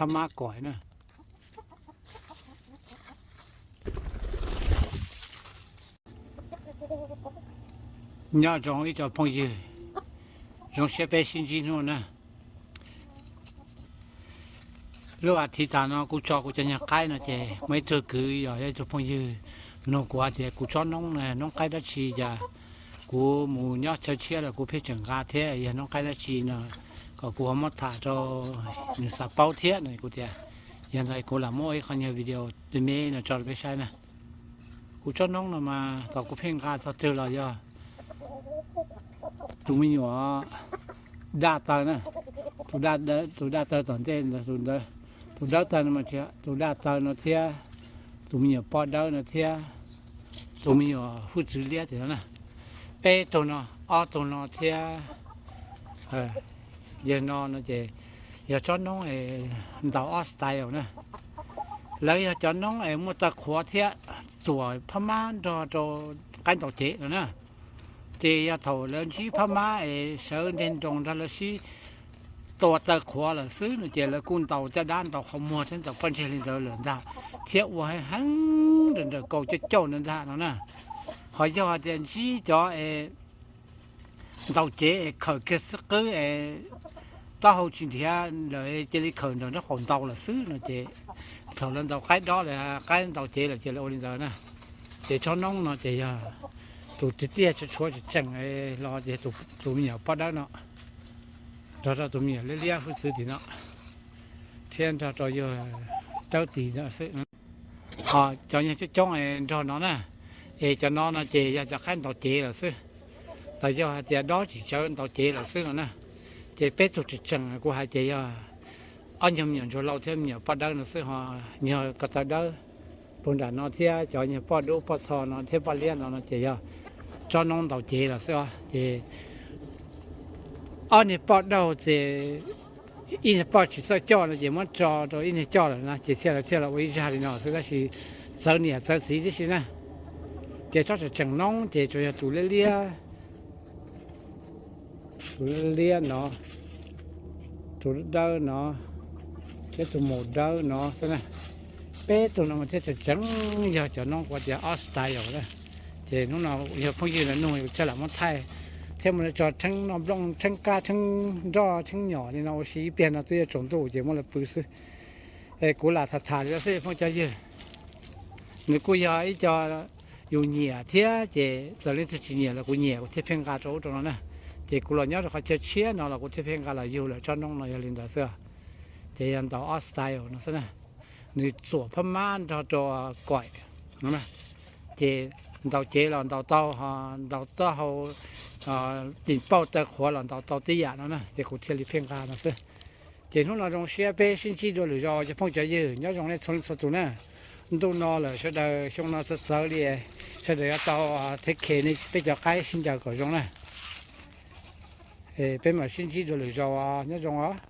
Phab mab koim na. Nyob zoo ib co phooj ywg, zoo siab peb sib ntsib hnub na. Lub as thiv tas no kuv tso kuv cov nyuag qaib no ces muaj ib tug kwv yog ib tug phooj ywg nug kuv hais tias kuv tsob noob na noob qaib dab tsi, cas kuv mus nyob chaw tshiab los kuv pheej tseem nqa thiab, yog noob qaib dab tsi no kom kuv ho muab tham rau nws xav paub thiab no. Kuv tias yog ntawd kuv lam muab ib qho nyuag video me me no tso rau peb saib na. Kuv tsob noob no mas thaum kuv pheej nqa txog twg los yog tus me nyuam daj taw na, tus daj taw tom ntej, tus dawb taw no mas, tus daj taw no thiab tus me nyuam poj dawb no thiab tus me nyuam hwj txwv liab tim no na. Peb tug no, ob tug no thiab yawg no no ces yog tsob noob ntaus ob style na. Lawv yog cov noob es muaj taw qhuav thiab txuam phab mab nrog rau qaib ntaus cev no na. Ces yog thaum lawv ntsib phab mab es sawv nteg nroos nrog lawv sib tua taw qhuav lawm xwb no ces lawv kuj ntaus caj dab ntaus qhov muag thiab ntaus pob ntseg li ntawd lawm ntag, thiab ua heev heev nrawm nrawm kaus cauj cauj ntawd ntag no na. Ho yog hais tias ntsib cov es ntaus cev es khawm kiag xwb qwb es taub hau tsis nrhiav lawm cia li khawm nraum nraub qaum ntaus lawm xwb no ces thaum lawv ntaus qaib dob lawm qaib ntaus cev lawm ces lawv ua li ntawd na. Ces tsob noob no ces yog tus tiag tiag tshuav tshuav tseem tseem los ces tus me nyuam poj dawb no nrog rau tus me nyuam liab liab hwj txwv tim no thiab nrog rau yawg dawb tim no xwb. Ho cov nyuag coob coob nrog no na, es cov no no ces yog cov qaib ntaus cev lawm xwb, los yog hais tias dob tsis tsawv ntaus cev lawm xwb no na. Ces peb tug tseem tseem kuv hais tias yog ob nyuag me nyuam ntsuag lauj thiab me nyuam poj dawb no xwb, ho nyuag ko taw dawb puag nram no thiab cov nyuag poj dub poj txho no thiab poj liab no no ces yog tsob noob ntaus cev lawm xwb os. Ces ob niag poj dauj ces ib niag poj tsis txawj coj no ces muab tso rau ib niag coj lawm na ces thiaj li thiaj los ua ib zaj li no xwb, tab sis txawv niam txawv txiv tib si na. Ces tsob tseem tseem noob ces tsuas yog tus liab liab, tus liab liab no, tus dawb dawb no, thiab tus maum dawb no xwb na. Peb tug no mas thiaj tseem tseem yog cov noob kuv tias ob style na. Ces hnub no yog phooj ywg lawv nug kuv thiaj lam muab thaij thiab muab tso theeb noj nplooj theeb kab theeb nroj theeb nyom li no ua si ib pliag no twb yuav tsaus ntuj ces muab lawv pw xwb. Es kuv lam tham tham li no xwb phooj cov ywg. Nws kuj yog ib co yus nyiam thiab ces txawm leej twg tsis nyiam los kuv nyiam kuv thiaj pheej nqa rau ub rau no na. Ces kuv los nyob rau qhov chaw tshiab no los kuv thiaj pheej nqa los yug lawm tsob noob no yog li ntawd xwb. Ces yog ntaus ob style no xwb na. Nws txuam phab mab nrog rau koim no na. Ces ntaus cev los ntaus tau, ho ntaus taub hau, tis pauj taw qhuav los ntaus tau tib yam no na, ces kuv thiaj li pheej nqa no xwb. Ces hnub no zoo siab peb sib ntsib dua lwm zaus cov phooj cov ywg, nyob zoo nej txhua leej txhua tus na. Ntuj no lawm sawv daws xyoo no txawv txawv li, sawv daws yuav tau thev khe nej peb cov qaib sib ncaws kom zoo na. Peb mam sib ntsib dua lwm zaus, nyob zoo os.